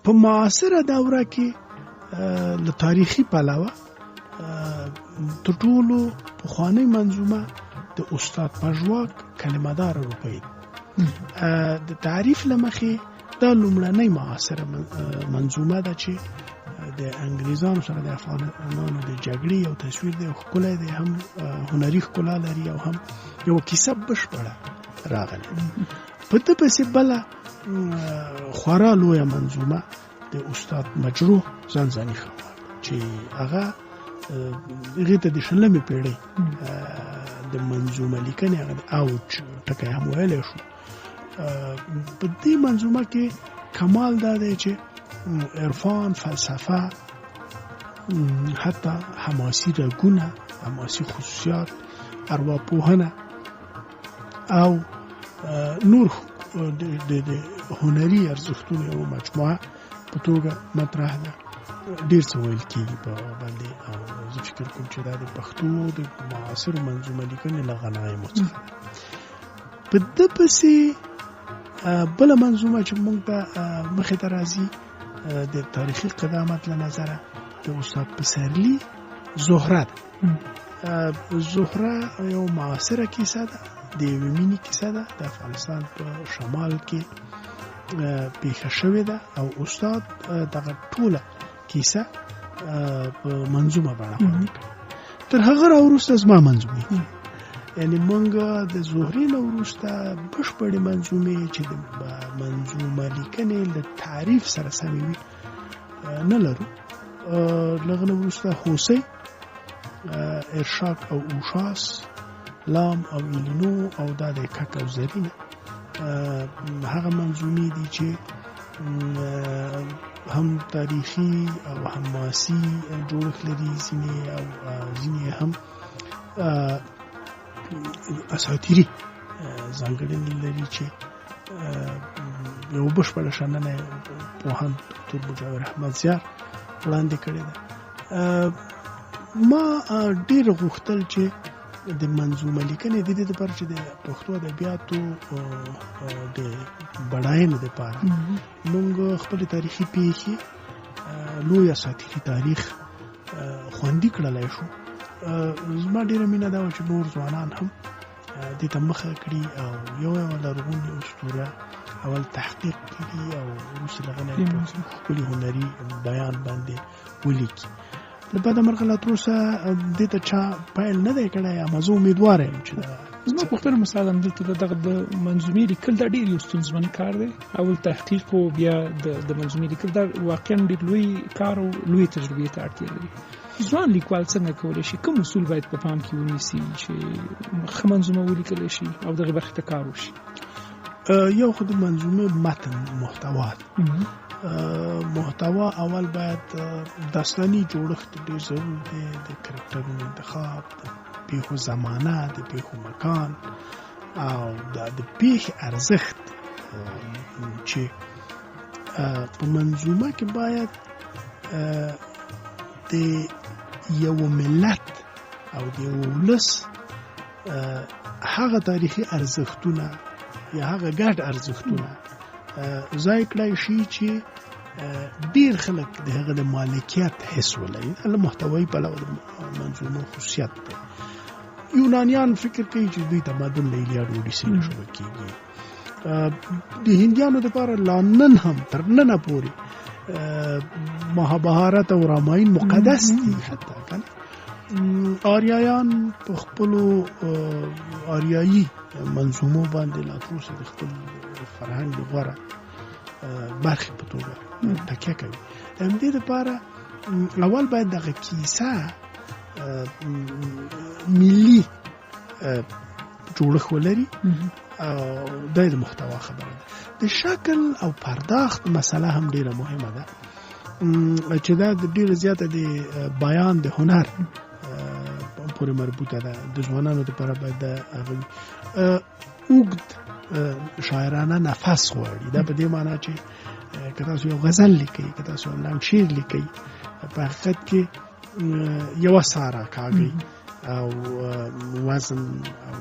په معاصره دوره کې له تاریخي پلوه تر ټولو پخوانۍ منظومه د استاد پژواک کلمه دار روپۍ د تعریف لمخې دا لومړنۍ معاصره منظومه ده چې د انګریزانو سره د افغانانو د جګړې یو تصویر دی، ښکلی دی، هم هنري ښکلا لري او هم یو کیسه بشپړه راغلې ده. په ده پسې بله خورا لویه منظومه د استاد مجروح ځانځاني ښامار چې هغه هغې ته د شلمې پېړۍ د منظومه لیکنې هغه د اوج ټکی هم ویلی شو. په دې منظومه کې کمال دا دی چې عرفان، فلسفه، حتی حماسي رګونه، حماسي خصوصیات، ارواپوهنه او نور د هنري ارزښتونو یو مجموعه په توګه مطرح ده. ډیر څه ویل کیږي په باندې او زه فکر کوم چې دا د پښتو د معاصر منظومه لیکنې له غنایمو څخه ده. په ده پسې بله منظومه چې موږ ته مخې ته راځي د تاریخي قدامت له نظره د استاد پسرلي زهره ده. زهره یو معاصره کیسه ده، د یوې مینې کیسه ده، د افغانستان په شمال کې پیښه شوې ده او استاد دغه ټوله کیسه په منظومه بڼه وړاندې کړې. تر هغه را وروسته زما منظومې، یعنی مونږ د زهرې نه وروسته بشپړې منظومې چې د منظومه لیکنې له تعریف سره سمې وي نه لرو. له هغه نه وروسته هوسۍ، ارشاک او اوشاس، لام او ایلینو او دا د کک او زرینه هغه منظومې دي چې هم تاریخي او هم ماسي جوړښت لري، ځینې او ځینې هم اساطیري ځانګړنې لري چې یو بشپړه شننه پوهاند دکتور مجاور احمد زیار وړاندې کړې ده. ما ډیر غوښتل چې د منظومه لیکنې د دې لپاره چې د پښتو ادبیاتو د بډاینې لپاره مونږ خپل تاریخي پیښې، لوی اساطیري تاریخ خوندي کړلای شو. زما ډیره مینه دا وه چې نور ځوانان هم دې ته مخه کړي او یو یو لرغونې اسطوره اول تحقیق کړي او وروسته له هغه نه په ښکلي هنري بیان باندې ولیکي. له بده مرغه لا تر اوسه دې ته چا پیل نه دی کړی، اما زه امیدوار یم چې دا زما پوښتنه مثلا دلته دغه د منظومې لیکل دا ډیر یو ستونزمن کار دی. اول تحقیق او بیا د منظومې لیکل دا واقعا ډیر لوی کار او لوی تجربې ته اړتیا لري. ځوان لیکوال څنګه کولی شي، کوم اصول باید په پام کې ونیسي چې ښه منظومه ولیکل شي او دغه برخې ته کار وشي؟ یو خو د منظومې متن محتوا ده. محتوا اول باید داستاني جوړښت ډیر ضرور دی، د کرکټرونو انتخاب، د پیښو زمانه، د پیښو مکان او د پیښې ارزښت چې په منظومه کې باید د یو ملت او د یو ولس هغه تاریخي ارزښتونه یا هغه ګډ ارزښتونه ځای کړای شي چې ډیر خلک د هغه د مالکیت حس ولري. دا له محتوایي پلوه د منظومو خصوصیت دی. یونانیان فکر کوي چې دوی تمدن له ایلیاډ اوډیسي نه شروع کیږي. د هندیانو لپاره لا نن هم تر ننه پورې مهابهارت او راماین مقدس دي. حتی کنه آریایان په خپلو آریایي منظومو باندې لا تر اوسه د خپل فرهنګ د غوره برخې په توګه تکیه کوي. د همدې لپاره اول باید دغه کیسه ملي جوړښت ولري او دا د محتوا خبره ده. د شکل او پرداخت مسله هم ډیره مهمه ده چې دا ډیره زیاته د بیان د هنر پورې مربوطه ده. د ځوانانو لپاره باید هغه اوږد شاعرانه نفس غواړي. دا په دې معنی چې که تاسو یو غزل لیکئ، که تاسو یو لنډ شعر لیکئ، په حقیقت کې یوه ساه راکاږئ او وزن او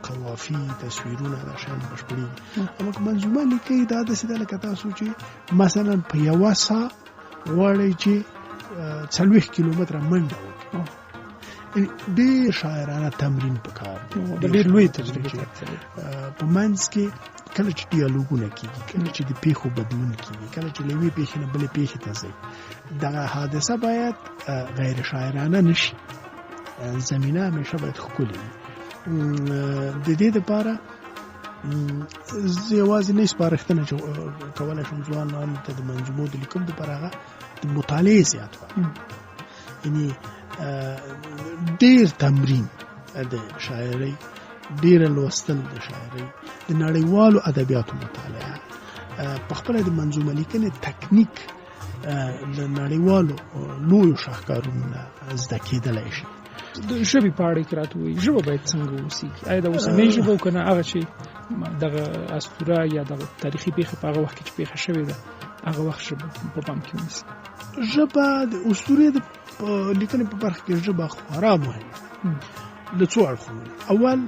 قوافي، تصویرونه، دا شیان بشپړېږي. اما که منظومه لیکئ، دا داسې ده لکه تاسو چې مثلا په یوه ساه غواړئ چې 40 کیلومتره منډه وکړئ. یعنی ډېر شاعرانه تمرین پکار دی، ډېر لوی تجربه. په منځ کې کله چې ډیالوګونه کیږي، کله چې د پیښو بدلون کیږي، کله چې له یوې پیښې نه بلې پیښې ته ځي، دغه حادثه باید غیر شاعرانه نشي، زمینه همیشه باید ښکلې وي. د دې لپاره زه یوازې نه سپارښتنه چې کولای شم ځوانانو ته د منظومو د لیکلو لپاره، هغه د مطالعې زیاتوالی، یعنی ډیر تمرین د شاعرۍ، ډیر لوستل د شاعرۍ، د نړیوالو ادبیاتو مطالعه، په خپله د منظومه لیکنې تکنیک له نړیوالو لویو شاهکارونو نه زده کېدلی شي. د ژبې په اړه کې راته ووایي، ژبه باید څنګه اوسېږي؟ آیا د اوسنۍ ژبه او که نه هغه چې دغه اسطوره یا دغه تاریخي پیښه په هغه وخت کې چې پیښه شوې ده، هغه وخت ژبه په پام کې ونیسي؟ ژبه د اسطورې د لیکنې په برخه کې ژبه خورا مهمه له څو اړخونو. اول،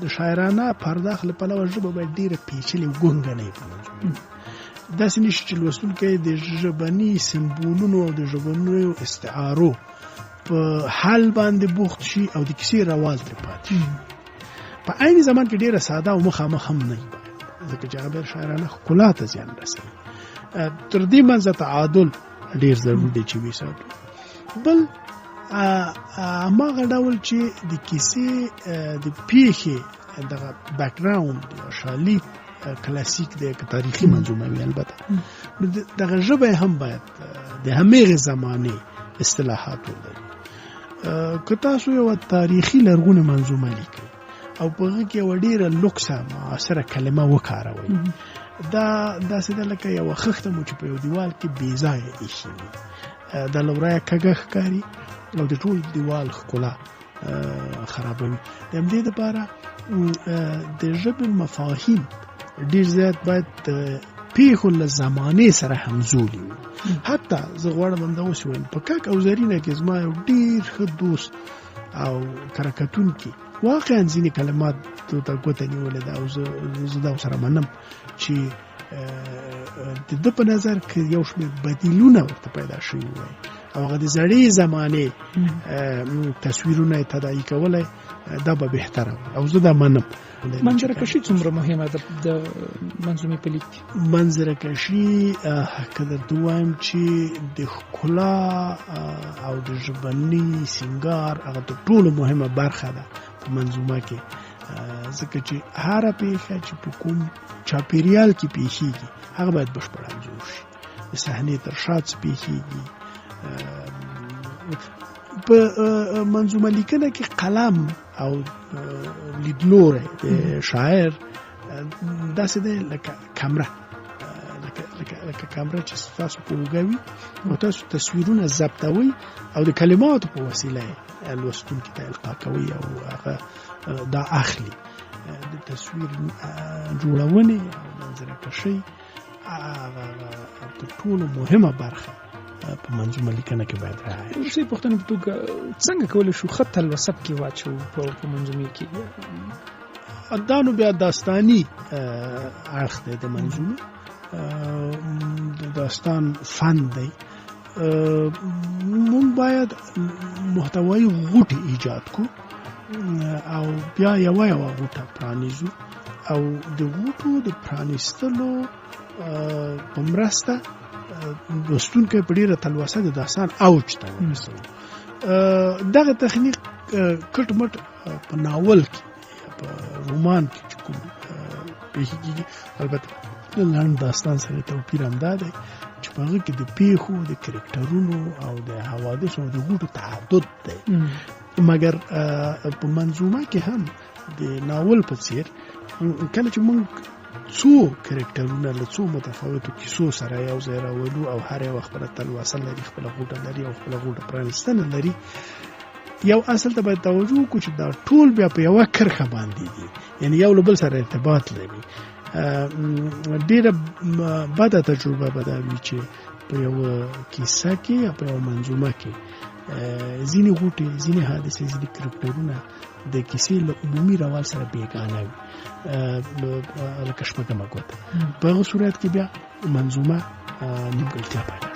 د شاعرانه پرداخت له پلوه ژبه باید ډېره پیچلې او ګونګه نه وي. په منظومه داسې نشي چې لوستونکی د ژبني سمبولونو او د ژبنیو استعارو په حل باندې بوخت شي او د کیسې روال ترې پاتې شي. په عین زمان کې ډېره ساده او مخامخ هم نه وي، ځکه چې هغه بیا شاعرانه ښکلا ته زیان رسوي. تر دې منځه تعادل ډېر ضروري دی چې وساتو. بل، هماغه ډول چې د کیسې د پیښې دغه background یا شالید کلاسیک دی، که تاریخي منظومه وي البته، نو دغه ژبه هم باید د هماغې زمانې اصطلاحات ولري. که تاسو یوه تاریخي لرغونې منظومه لیکئ او په هغه کې یوه ډېره لوکسه معاصره کلمه وکاروئ، دا داسې ده لکه یوه خښته مو چې په یو دیوال کې بې ځایه ایښې وي. دا له ورایه کږه ښکاري او د ټول دیوال ښکلا خرابوي. د همدې دپاره د ژبې مفاهیم ډېر زیات باید د پیښو له زمانې سره همزولي وي. حتی زه غواړم همدا اوس ووایم، په کک او زرینه کې زما یو ډېر ښه دوست او کره کتونکي واقعا ځینې کلمات ته ګوته نیولې ده، او زه دا سره منم چې د ده په نظر کې یو شمېر بدیلونه ورته پیدا شوي وای او هغه د زړې زمانې تصویرونه یې تداعي کولی، دا به بهتره وای، او زه دا منم. منظره کشي څومره مهمه ده د منظومې په لیک کې؟ منظره کشي که درته ووایم چې د ښکلا او د ژبني سینګار هغه تر ټولو مهمه برخه ده په منظومه کې، ځکه چې هره پیښه چې په کوم چاپیریال کې پیښیږي هغه باید بشپړ انځور شي. د صحنې تر شا څه پیښیږي. په منظومه لیکنه کې قلم او لیدلوری د شاعر داسې دی لکه کمره، لکه لکه کمره چې تاسو په اوږه وي او تاسو تصویرونه ضبطوئ او د کلماتو په وسیله لوستونکي ته القا کوئ او هغه دا اخلي. د تصویر جوړونې او منظره کشۍ هغه تر ټولو مهمه برخه په منظومه لیکنه کې باید رعایت شي. وروستۍ پوښتنه په توګه، څنګه کولی شو ښه تلوسه پکې واچوو په منظومې کې؟ دا نو بیا داستاني اړخ دی د منظومې، د داستان فن دی. مونږ باید محتوایي غوټې ایجاد کو او بیا یوه یوه غوټه پرانیزو، او د غوټو د پرانیستلو په مرسته لوستونکی په ډېره تلوسه د داستان اوج ته ورسوو. دغه تخنیک کټ مټ په ناول کې، په رومان کې چې کوم پېښې کېږي، البته له لنډ داستان سره توپیر هم دا دی چې په هغه کې د پېښو، د کرکټرونو او د حوادثو او د غوټو تعدد دی. مګر په منظومه کې هم د ناول په څیر کله چې موږ څو کرکټرونه له څو متفاوتو کیسو سره یو ځای راولو او هر یو خپله تلوسه لري، خپله غوټه لري او خپله غوټه پرانیستنه لري، یو اصل ته باید توجه وکړو چې دا ټول بیا په یوه کرښه باندې دي، یعنی یو له بل سره ارتباط لري. ډېره بده تجربه به دا وي چې په یوه کیسه کې یا په یوه منظومه کې ځینې غوټې، ځینې حادثې، ځینې کرکټرونه د کیسې له عمومي روال سره بیګانه وي، لکه شپږمه ګوته. په هغه صورت کې بیا منظومه نیمګړتیا پیدا